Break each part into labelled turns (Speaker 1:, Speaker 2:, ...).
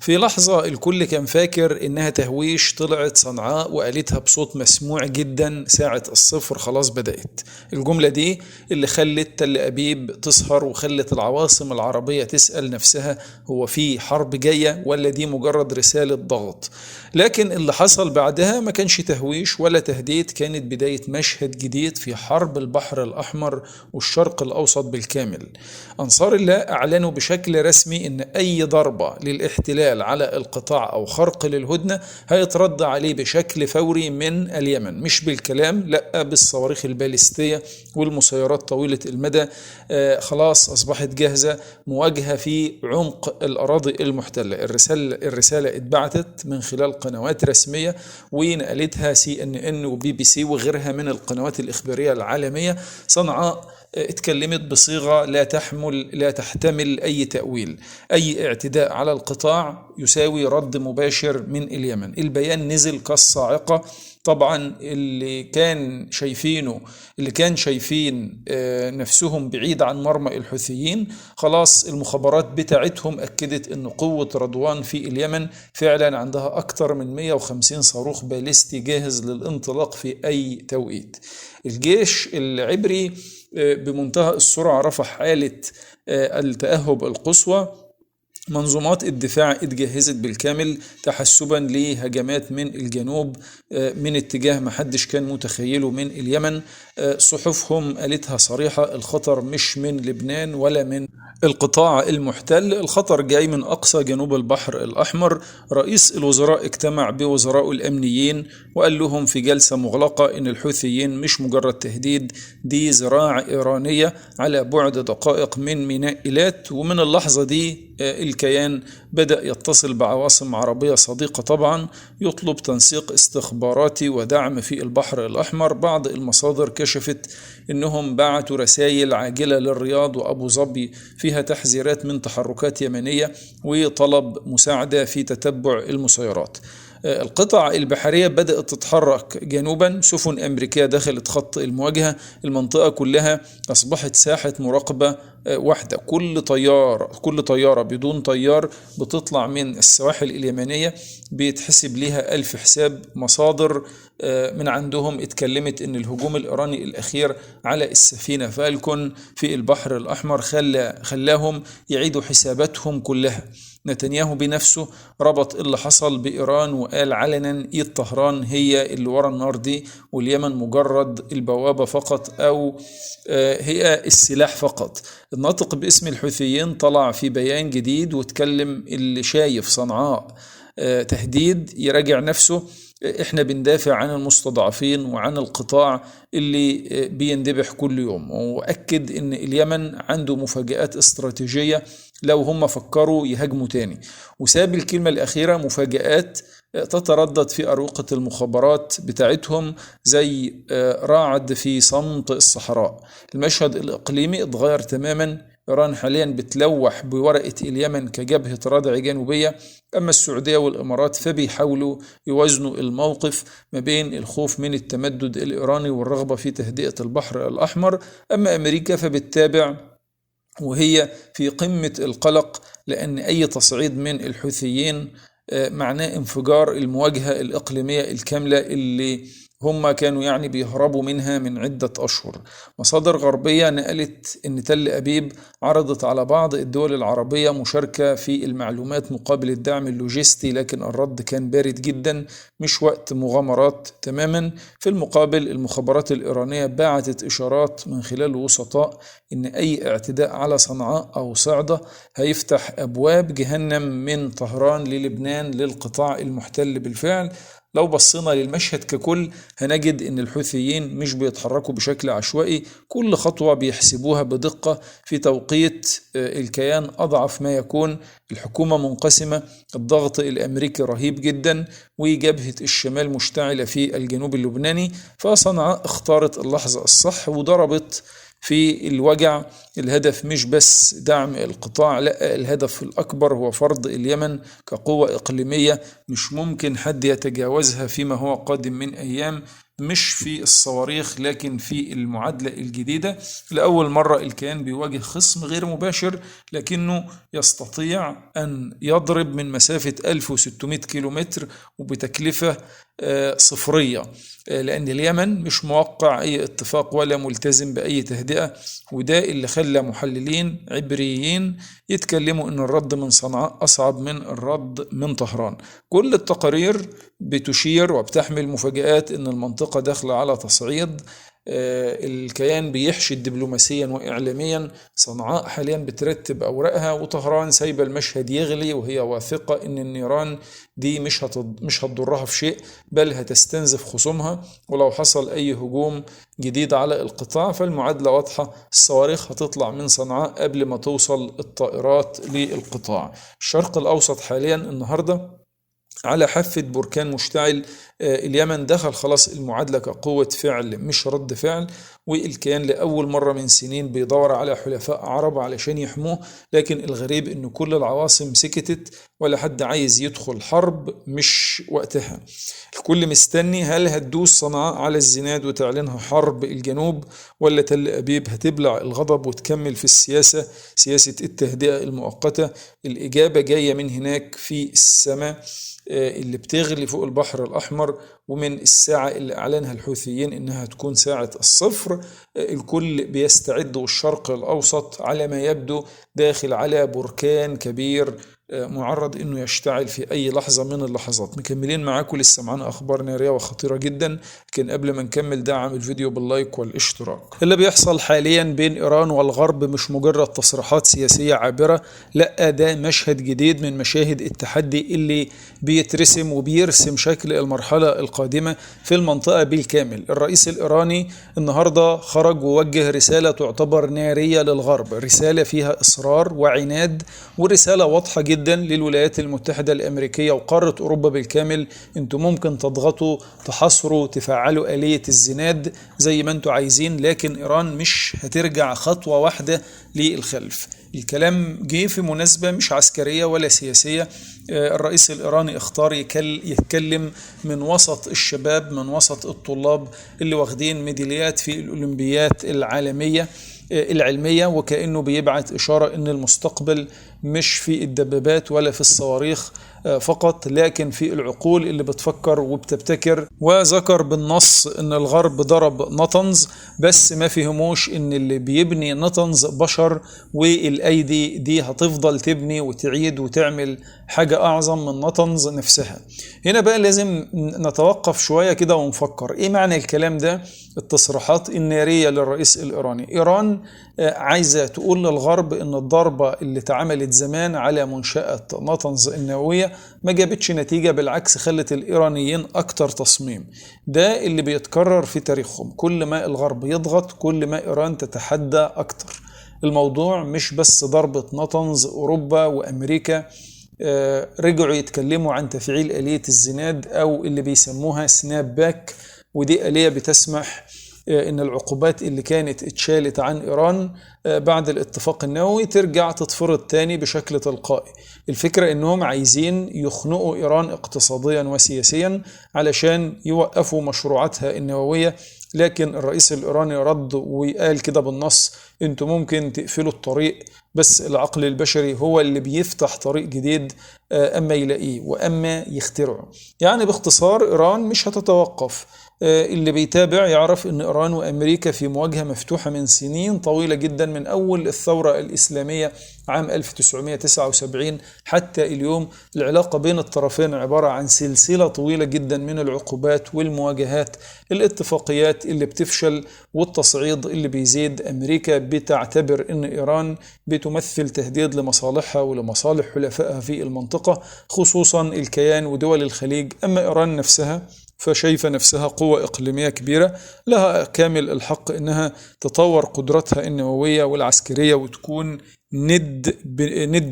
Speaker 1: في لحظة الكل كان فاكر إنها تهويش، طلعت صنعاء وقالتها بصوت مسموع جدا، ساعة الصفر خلاص بدأت. الجملة دي اللي خلت تل أبيب تسهر وخلت العواصم العربية تسأل نفسها، هو في حرب جاية ولا دي مجرد رسالة ضغط؟ لكن اللي حصل بعدها ما كانش تهويش ولا تهديد، كانت بداية مشهد جديد في حرب البحر الأحمر والشرق الأوسط بالكامل. أنصار الله أعلنوا بشكل رسمي إن أي ضربة للاحتلال على القطاع أو خرق للهدنة هيترد عليه بشكل فوري من اليمن، مش بالكلام، لا بالصواريخ البالستية والمسيرات طويلة المدى. خلاص أصبحت جاهزة، مواجهة في عمق الأراضي المحتلة. الرسالة اتبعتت من خلال قنوات رسمية ونقلتها CNN وبي بي سي وغيرها من القنوات الإخبارية العالمية. صنعاء اتكلمت بصيغة لا تحتمل أي تأويل، أي اعتداء على القطاع يساوي رد مباشر من اليمن. البيان نزل كالصاعقة. طبعا اللي كان شايفين نفسهم بعيد عن مرمى الحوثيين، خلاص المخابرات بتاعتهم أكدت أن قوة رضوان في اليمن فعلا عندها أكتر من 150 صاروخ باليستي جاهز للانطلاق في أي توقيت. الجيش العبري بمنتهى السرعة رفع حالة التأهب القصوى، منظومات الدفاع اتجهزت بالكامل تحسبا لهجمات من الجنوب من اتجاه ما حدش كان متخيله من اليمن. صحفهم قالتها صريحة، الخطر مش من لبنان ولا من القطاع المحتل، الخطر جاي من أقصى جنوب البحر الأحمر. رئيس الوزراء اجتمع بوزراء الأمنيين وقال لهم في جلسة مغلقة إن الحوثيين مش مجرد تهديد، دي زراعة إيرانية على بعد دقائق من ميناء إيلات. ومن اللحظة دي الكيان بدأ يتصل بعواصم عربية صديقة طبعا، يطلب تنسيق استخباراتي ودعم في البحر الأحمر. بعض المصادر كشفت إنهم بعتوا رسائل عاجلة للرياض وأبو ظبي فيها تحذيرات من تحركات يمنية وطلب مساعدة في تتبع المسيرات. القطع البحرية بدأت تتحرك جنوبا، سفن أمريكية دخلت خط المواجهة، المنطقة كلها أصبحت ساحة مراقبة واحدة. كل طيارة بدون طيار بتطلع من السواحل اليمنية بيتحسب ليها 1000 حساب. مصادر من عندهم اتكلمت ان الهجوم الإيراني الأخير على السفينة فالكون في البحر الأحمر خلاهم يعيدوا حساباتهم كلها. نتنياهو بنفسه ربط اللي حصل بإيران وقال علنا إيد طهران هي اللي ورا النار دي، واليمن مجرد البوابة فقط أو هي السلاح فقط. الناطق باسم الحوثيين طلع في بيان جديد واتكلم اللي شايف صنعاء تهديد يراجع نفسه، احنا بندافع عن المستضعفين وعن القطاع اللي بيندبح كل يوم. وأكد ان اليمن عنده مفاجآت استراتيجية لو هم فكروا يهاجموا تاني. وساب الكلمة الأخيرة مفاجآت تتردد في أروقة المخابرات بتاعتهم زي رعد في صمت الصحراء. المشهد الإقليمي اتغير تماما، إيران حاليا بتلوح بورقة اليمن كجبهة ردع جنوبية، أما السعودية والإمارات فبيحاولوا يوازنوا الموقف ما بين الخوف من التمدد الإيراني والرغبة في تهدئة البحر الأحمر. أما أمريكا فبتتابع وهي في قمة القلق، لأن أي تصعيد من الحوثيين معناه انفجار المواجهة الإقليمية الكاملة اللي هم كانوا يعني بيهربوا منها من عدة أشهر. مصادر غربية نقلت أن تل أبيب عرضت على بعض الدول العربية مشاركة في المعلومات مقابل الدعم اللوجستي، لكن الرد كان بارد جدا، مش وقت مغامرات تماما. في المقابل المخابرات الإيرانية بعتت إشارات من خلال وسطاء أن أي اعتداء على صنعاء أو صعدة هيفتح أبواب جهنم من طهران للبنان للقطاع المحتل بالفعل. لو بصينا للمشهد ككل هنجد ان الحوثيين مش بيتحركوا بشكل عشوائي، كل خطوة بيحسبوها بدقة في توقيت الكيان أضعف ما يكون. الحكومة منقسمة، الضغط الأمريكي رهيب جدا، وجبهة الشمال مشتعلة في الجنوب اللبناني. فصنعاء اختارت اللحظة الصح وضربت في الوجع. الهدف مش بس دعم القطاع، لا، الهدف الأكبر هو فرض اليمن كقوة إقليمية مش ممكن حد يتجاوزها فيما هو قادم من أيام. مش في الصواريخ لكن في المعادلة الجديدة. لأول مرة الكيان بيواجه خصم غير مباشر، لكنه يستطيع أن يضرب من مسافة 1600 كيلومتر وبتكلفة صفرية، لأن اليمن مش موقع أي اتفاق ولا ملتزم بأي تهدئة، وده اللي خلى محللين عبريين يتكلموا أن الرد من صنعاء أصعب من الرد من طهران. كل التقارير بتشير وبتحمل مفاجآت أن المنطقة داخلة على تصعيد. الكيان بيحشد دبلوماسيا وإعلاميا، صنعاء حاليا بترتب أوراقها، وطهران سايبة المشهد يغلي وهي واثقة إن النيران دي مش هتضرها في شيء، بل هتستنزف خصومها. ولو حصل أي هجوم جديد على القطاع فالمعادلة واضحة، الصواريخ هتطلع من صنعاء قبل ما توصل الطائرات للقطاع. الشرق الأوسط حاليا النهاردة على حافة بركان مشتعل. اليمن دخل خلاص المعادلة كقوة فعل مش رد فعل، والكيان لأول مرة من سنين بيدور على حلفاء عرب علشان يحموه، لكن الغريب إن كل العواصم سكتت ولا حد عايز يدخل حرب مش وقتها. الكل مستني هل هتدوس صنعاء على الزناد وتعلنها حرب الجنوب، ولا تل أبيب هتبلع الغضب وتكمل في السياسة، سياسة التهدئة المؤقتة. الإجابة جاية من هناك في السماء اللي بتغلي فوق البحر الأحمر، ومن الساعة اللي أعلنها الحوثيين إنها تكون ساعة الصفر. الكل بيستعد، والشرق الأوسط على ما يبدو داخل على بركان كبير معرض إنه يشتعل في أي لحظة من اللحظات. مكملين معاكم لسه معانا أخبار نارية وخطيرة جدا، لكن قبل ما نكمل دعم الفيديو بال like والاشتراك. اللي بيحصل حاليا بين إيران والغرب مش مجرد تصريحات سياسية عابرة، لا ده مشهد جديد من مشاهد التحدي اللي بيترسم وبيرسم شكل المرحلة القادمة في المنطقة بالكامل. الرئيس الإيراني النهاردة خرج ووجه رسالة تعتبر نارية للغرب، رسالة فيها إصرار وعناد، ورسالة واضحة جدا للولايات المتحدة الأمريكية وقارة أوروبا بالكامل. انتوا ممكن تضغطوا، تحاصروا، تفعلوا آلية الزناد زي ما انتوا عايزين، لكن إيران مش هترجع خطوة واحدة للخلف. الكلام جه في مناسبة مش عسكرية ولا سياسية. الرئيس الإيراني اختار يتكلم من وسط الشباب، من وسط الطلاب اللي واخدين ميداليات في الأولمبيات العالمية العلمية، وكأنه بيبعت إشارة إن المستقبل مش في الدبابات ولا في الصواريخ فقط، لكن في العقول اللي بتفكر وبتبتكر. وذكر بالنص إن الغرب ضرب نطنز، بس ما فهموش إن اللي بيبني نطنز بشر، والأيدي دي هتفضل تبني وتعيد وتعمل حاجة أعظم من نطنز نفسها. هنا بقى لازم نتوقف شوية كده ونفكر إيه معنى الكلام ده، التصريحات النارية للرئيس الإيراني. إيران عايزة تقول للغرب إن الضربة اللي اتعملت زمان على منشأة نطنز النووية ما جابتش نتيجة، بالعكس خلت الإيرانيين أكتر تصميم. ده اللي بيتكرر في تاريخهم، كل ما الغرب يضغط كل ما إيران تتحدى أكتر. الموضوع مش بس ضربة نطنز، أوروبا وأمريكا رجعوا يتكلموا عن تفعيل آلية الزناد أو اللي بيسموها snap back، ودي آلية بتسمح إن العقوبات اللي كانت اتشالت عن إيران بعد الاتفاق النووي ترجع تتفرض تاني بشكل تلقائي. الفكرة إنهم عايزين يخنقوا إيران اقتصاديا وسياسيا علشان يوقفوا مشروعاتها النووية، لكن الرئيس الإيراني رد وقال كده بالنص انتوا ممكن تقفلوا الطريق، بس العقل البشري هو اللي بيفتح طريق جديد أما يلاقيه وأما يخترعه. يعني باختصار إيران مش هتتوقف. اللي بيتابع يعرف أن إيران وأمريكا في مواجهة مفتوحة من سنين طويلة جدا، من أول الثورة الإسلامية عام 1979 حتى اليوم. العلاقة بين الطرفين عبارة عن سلسلة طويلة جدا من العقوبات والمواجهات، الاتفاقيات اللي بتفشل والتصعيد اللي بيزيد. أمريكا بتعتبر أن إيران بتمثل تهديد لمصالحها ولمصالح حلفائها في المنطقة، خصوصا الكيان ودول الخليج. أما إيران نفسها فشايفة نفسها قوة إقليمية كبيرة لها كامل الحق إنها تطور قدرتها النووية والعسكرية وتكون ند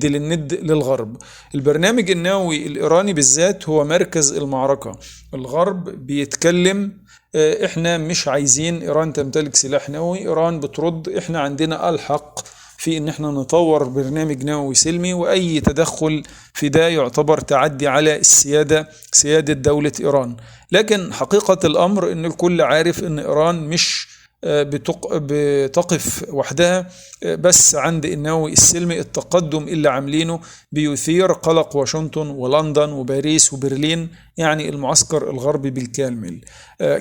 Speaker 1: للند للغرب. البرنامج النووي الإيراني بالذات هو مركز المعركة. الغرب بيتكلم إحنا مش عايزين إيران تمتلك سلاح نووي، إيران بترد إحنا عندنا الحق في ان احنا نطور برنامج نووي سلمي، واي تدخل في ده يعتبر تعدي على السيادة، سيادة دولة ايران. لكن حقيقة الامر ان الكل عارف ان ايران مش بتقف وحدها بس عند النووي السلمي. التقدم اللي عاملينه بيثير قلق واشنطن ولندن وباريس وبرلين، يعني المعسكر الغربي بالكامل.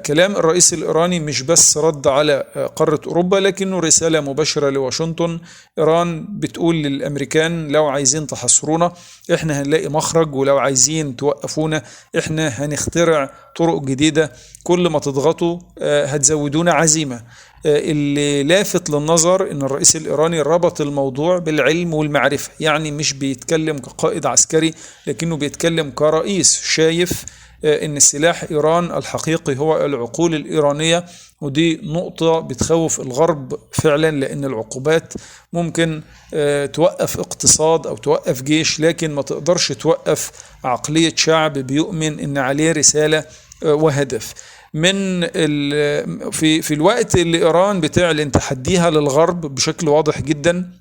Speaker 1: كلام الرئيس الإيراني مش بس رد على قارة أوروبا، لكنه رسالة مباشرة لواشنطن. إيران بتقول للأمريكان لو عايزين تحاصرونا احنا هنلاقي مخرج، ولو عايزين توقفونا احنا هنخترع طرق جديدة، كل ما تضغطوا هتزودونا عزيمة. اللي لافت للنظر ان الرئيس الإيراني ربط الموضوع بالعلم والمعرفة، يعني مش بيتكلم كقائد عسكري لكنه بيتكلم كرئيس شايف ان سلاح إيران الحقيقي هو العقول الإيرانية، ودي نقطة بتخوف الغرب فعلا، لأن العقوبات ممكن توقف اقتصاد أو توقف جيش، لكن ما تقدرش توقف عقلية شعب بيؤمن ان عليه رسالة وهدف. من في الوقت اللي إيران بتعلن تحديها للغرب بشكل واضح جدا،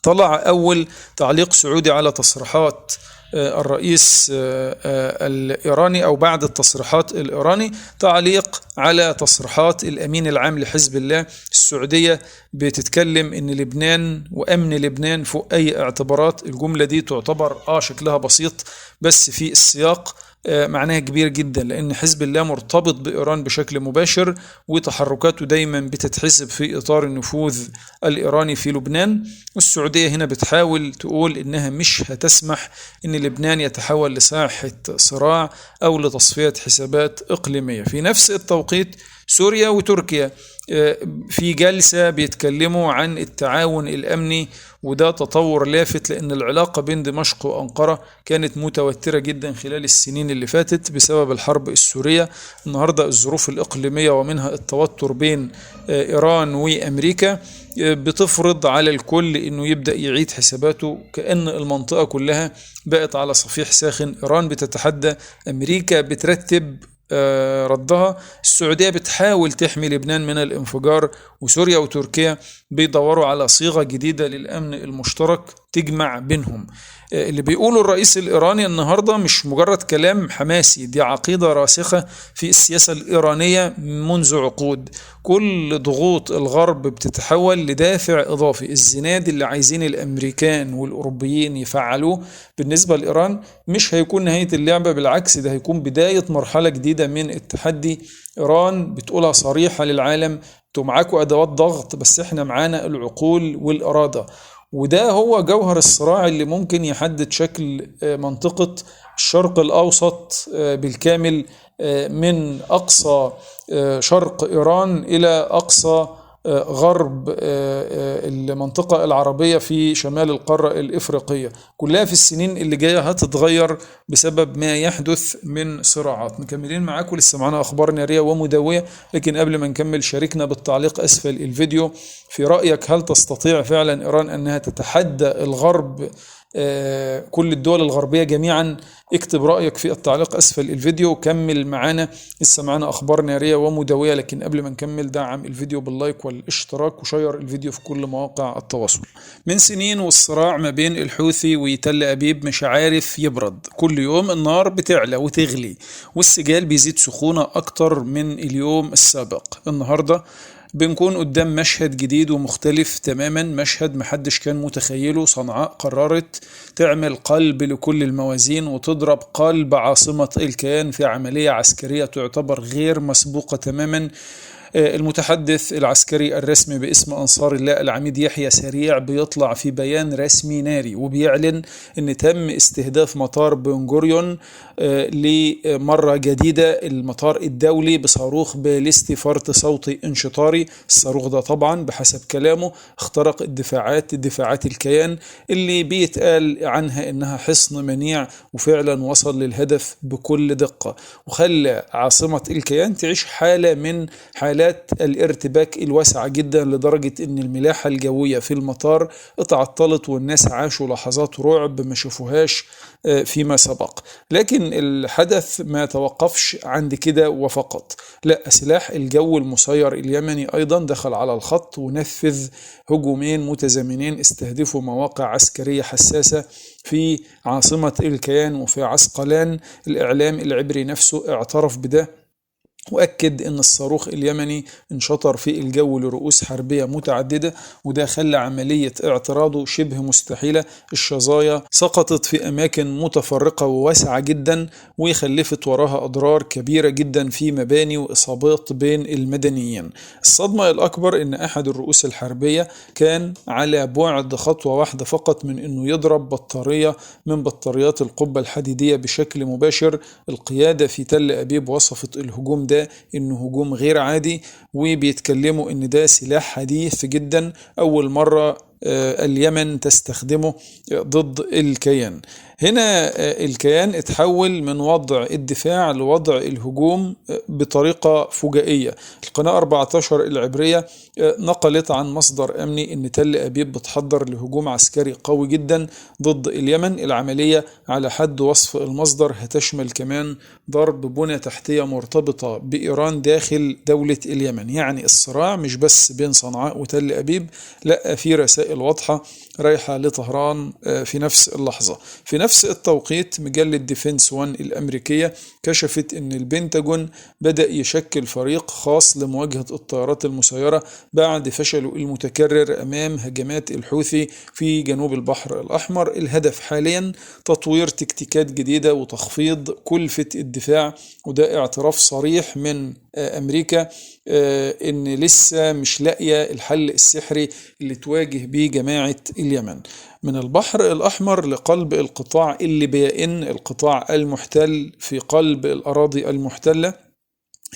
Speaker 1: طلع أول تعليق سعودي على تصريحات الرئيس الإيراني، أو بعد التصريحات الإيراني تعليق على تصريحات الأمين العام لحزب الله. السعودية بتتكلم إن لبنان وأمن لبنان فوق أي اعتبارات. الجملة دي تعتبر شكلها بسيط، بس في السياق معناها كبير جدا، لأن حزب الله مرتبط بإيران بشكل مباشر، وتحركاته دايما بتتحسب في إطار النفوذ الإيراني في لبنان. والسعودية هنا بتحاول تقول إنها مش هتسمح إن لبنان يتحول لساحة صراع أو لتصفية حسابات إقليمية. في نفس التوقيت سوريا وتركيا في جلسة بيتكلموا عن التعاون الأمني، وده تطور لافت لأن العلاقة بين دمشق وأنقرة كانت متوترة جدا خلال السنين اللي فاتت بسبب الحرب السورية. النهاردة الظروف الإقليمية ومنها التوتر بين إيران وأمريكا بتفرض على الكل إنه يبدأ يعيد حساباته، كأن المنطقة كلها بقت على صفيح ساخن. إيران بتتحدى، أمريكا بترتب ردها، السعودية بتحاول تحمي لبنان من الانفجار، وسوريا وتركيا بيدوروا على صيغة جديدة للأمن المشترك تجمع بينهم. اللي بيقوله الرئيس الإيراني النهاردة مش مجرد كلام حماسي، دي عقيدة راسخة في السياسة الإيرانية منذ عقود. كل ضغوط الغرب بتتحول لدافع إضافي. الزناد اللي عايزين الأمريكان والأوروبيين يفعلوه بالنسبة لإيران مش هيكون نهاية اللعبة، بالعكس ده هيكون بداية مرحلة جديدة من التحدي. إيران بتقولها صريحة للعالم، انتوا معاكوا أدوات ضغط بس احنا معانا العقول والإرادة. وده هو جوهر الصراع اللي ممكن يحدد شكل منطقة الشرق الأوسط بالكامل، من أقصى شرق إيران إلى أقصى غرب المنطقة العربية في شمال القارة الإفريقية. كلها في السنين اللي جاية هتتغير بسبب ما يحدث من صراعات. مكملين معاكم، لسه معانا أخبار نارية ومدوية، لكن قبل ما نكمل شاركنا بالتعليق أسفل الفيديو في رأيك، هل تستطيع فعلا إيران أنها تتحدى الغرب، كل الدول الغربية جميعا؟ اكتب رأيك في التعليق أسفل الفيديو. كمل معانا، لسه معانا أخبار نارية ومدوية، لكن قبل ما نكمل دعم الفيديو بال like والاشتراك و share الفيديو في كل مواقع التواصل. من سنين والصراع ما بين الحوثي وتل أبيب مش عارف يبرد، كل يوم النار بتعلى وتغلي والسجال بيزيد سخونة أكتر من اليوم السابق. النهاردة بنكون قدام مشهد جديد ومختلف تماما، مشهد محدش كان متخيله. صنعاء قررت تعمل قلب لكل الموازين وتضرب قلب عاصمة الكيان في عملية عسكرية تعتبر غير مسبوقة تماما. المتحدث العسكري الرسمي باسم أنصار الله العميد يحيى سريع بيطلع في بيان رسمي ناري وبيعلن أن تم استهداف مطار بنغوريون لمرة جديدة، المطار الدولي، بصاروخ باليستي فرط صوتي انشطاري. الصاروخ ده طبعا بحسب كلامه اخترق الدفاعات الكيان اللي بيتقال عنها أنها حصن منيع، وفعلا وصل للهدف بكل دقة وخلى عاصمة الكيان تعيش حالة من حالات حالات الارتباك الواسعة جدا، لدرجة ان الملاحة الجوية في المطار اتعطلت والناس عاشوا لحظات رعب ما شافوهاش فيما سبق. لكن الحدث ما توقفش عند كده وفقط، لا، سلاح الجو المسير اليمني أيضا دخل على الخط ونفذ هجومين متزامنين استهدفوا مواقع عسكرية حساسة في عاصمة الكيان وفي عسقلان. الإعلام العبري نفسه اعترف بده وأكد أن الصاروخ اليمني انشطر في الجو لرؤوس حربية متعددة، وده خلى عملية اعتراضه شبه مستحيلة. الشظايا سقطت في أماكن متفرقة وواسعة جدا، وخلفت وراها أضرار كبيرة جدا في مباني وإصابات بين المدنيين. الصدمة الأكبر أن أحد الرؤوس الحربية كان على بعد خطوة واحدة فقط من أنه يضرب بطارية من بطاريات القبة الحديدية بشكل مباشر. القيادة في تل أبيب وصفت الهجوم ده انه هجوم غير عادي، وبيتكلموا ان ده سلاح حديث جدا، اول مرة اليمن تستخدمه ضد الكيان. هنا الكيان اتحول من وضع الدفاع لوضع الهجوم بطريقة فجائية. القناة 14 العبرية نقلت عن مصدر أمني أن تل أبيب بتحضر لهجوم عسكري قوي جدا ضد اليمن. العملية على حد وصف المصدر هتشمل كمان ضرب بنى تحتية مرتبطة بإيران داخل دولة اليمن. يعني الصراع مش بس بين صنعاء وتل أبيب، لا، في رسائل واضحة رايحة لطهران في نفس اللحظة. في نفس التوقيت مجلة ديفنس 1 الأمريكية كشفت أن البنتاجون بدأ يشكل فريق خاص لمواجهة الطائرات المسيرة بعد فشله المتكرر أمام هجمات الحوثي في جنوب البحر الأحمر. الهدف حاليا تطوير تكتيكات جديدة وتخفيض كلفة الدفاع، وده اعتراف صريح من أمريكا إن لسه مش لاقية الحل السحري اللي تواجه بيه جماعة اليمن. من البحر الأحمر لقلب القطاع اللي بيئن، القطاع المحتل في قلب الأراضي المحتلة،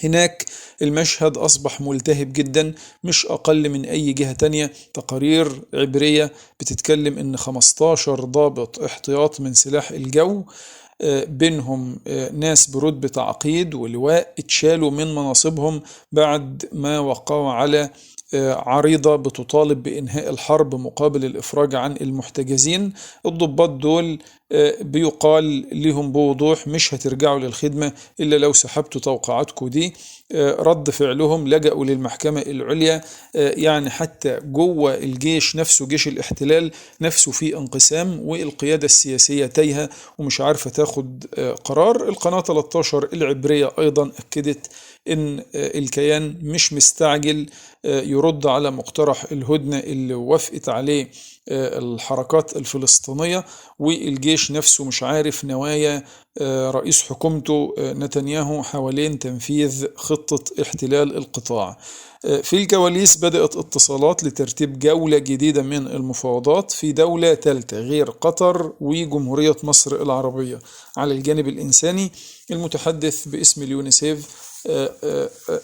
Speaker 1: هناك المشهد أصبح ملتهب جدا مش أقل من أي جهة تانية. تقارير عبرية بتتكلم إن 15 ضابط احتياط من سلاح الجو، بينهم ناس برتبة عقيد ولواء، اتشالوا من مناصبهم بعد ما وقعوا على عريضة بتطالب بإنهاء الحرب مقابل الإفراج عن المحتجزين. الضباط دول بيقال لهم بوضوح مش هترجعوا للخدمة إلا لو سحبتوا توقعاتكم دي. رد فعلهم لجأوا للمحكمة العليا. يعني حتى جوه الجيش نفسه، جيش الاحتلال نفسه، في انقسام، والقيادة السياسية تايهة ومش عارفة تاخد قرار. القناة 13 العبرية أيضا أكدت إن الكيان مش مستعجل يرد على مقترح الهدنة اللي وافقت عليه الحركات الفلسطينية، والجيش نفسه مش عارف نوايا رئيس حكومته نتنياهو حوالين تنفيذ خطة احتلال القطاع. في الكواليس بدأت اتصالات لترتيب جولة جديدة من المفاوضات في دولة ثالثة غير قطر وجمهورية مصر العربية. على الجانب الإنساني، المتحدث باسم اليونيسيف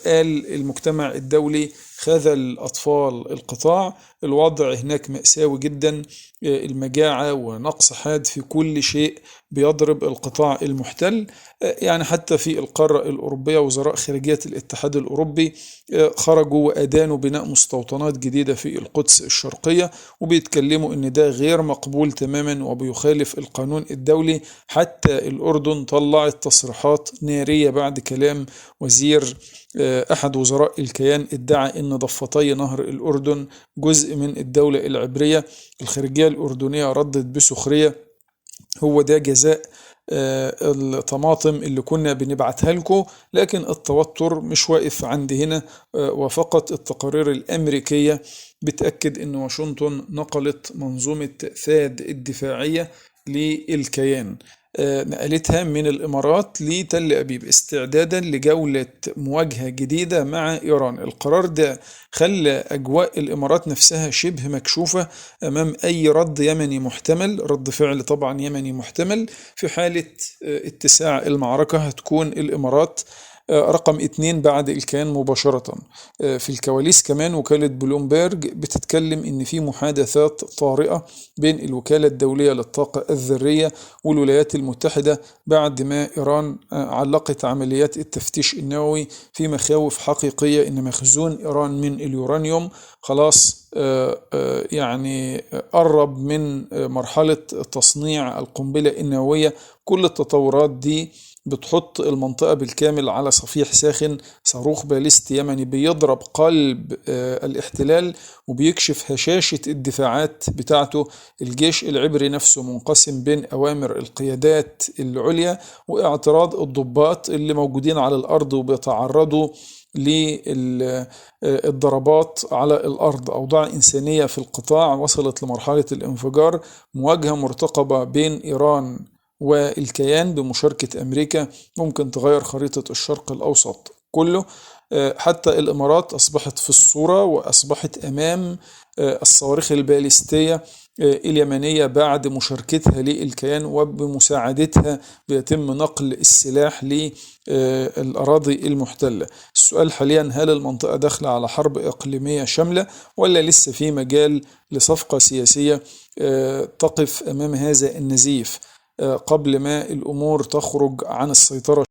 Speaker 1: قال المجتمع الدولي خذل أطفال القطاع، الوضع هناك مأساوي جدا، المجاعة ونقص حاد في كل شيء بيضرب القطاع المحتل. يعني حتى في القارة الأوروبية وزراء خارجية الاتحاد الأوروبي خرجوا وأدانوا بناء مستوطنات جديدة في القدس الشرقية، وبيتكلموا إن ده غير مقبول تماما وبيخالف القانون الدولي. حتى الأردن طلعت تصريحات نارية بعد كلام وزير أحد وزراء الكيان ادعى إن ضفتي نهر الأردن جزء من الدولة العبرية. الخارجية الأردنية ردت بسخرية، هو ده جزاء الطماطم اللي كنا بنبعتها لكم. لكن التوتر مش واقف عند هنا وفقط. التقارير الأمريكية بتأكد إن واشنطن نقلت منظومة ثاد الدفاعية للكيان، نقلتها من الإمارات لتل أبيب استعدادا لجولة مواجهة جديدة مع إيران. القرار ده خلى أجواء الإمارات نفسها شبه مكشوفة أمام أي رد يمني محتمل، رد فعل طبعا يمني محتمل. في حالة اتساع المعركة هتكون الإمارات رقم 2 بعد الكيان مباشرة. في الكواليس كمان وكالة بلومبرج بتتكلم إن في محادثات طارئة بين الوكالة الدولية للطاقة الذرية والولايات المتحدة بعد ما إيران علقت عمليات التفتيش النووي، في مخاوف حقيقية إن مخزون إيران من اليورانيوم خلاص يعني قرب من مرحلة تصنيع القنبلة النووية. كل التطورات دي بتحط المنطقة بالكامل على صفيح ساخن. صاروخ باليستي يمني بيضرب قلب الاحتلال وبيكشف هشاشة الدفاعات بتاعته. الجيش العبري نفسه منقسم بين أوامر القيادات العليا واعتراض الضباط اللي موجودين على الأرض وبيتعرضوا للضربات على الأرض. أوضاع إنسانية في القطاع وصلت لمرحلة الانفجار. مواجهة مرتقبة بين إيران والكيان بمشاركة أمريكا ممكن تغير خريطة الشرق الأوسط كله. حتى الإمارات أصبحت في الصورة وأصبحت أمام الصواريخ الباليستية اليمنية بعد مشاركتها للكيان وبمساعدتها بيتم نقل السلاح للأراضي المحتلة. السؤال حاليا، هل المنطقة داخلة على حرب إقليمية شاملة ولا لسه في مجال لصفقة سياسية تقف أمام هذا النزيف قبل ما الأمور تخرج عن السيطرة؟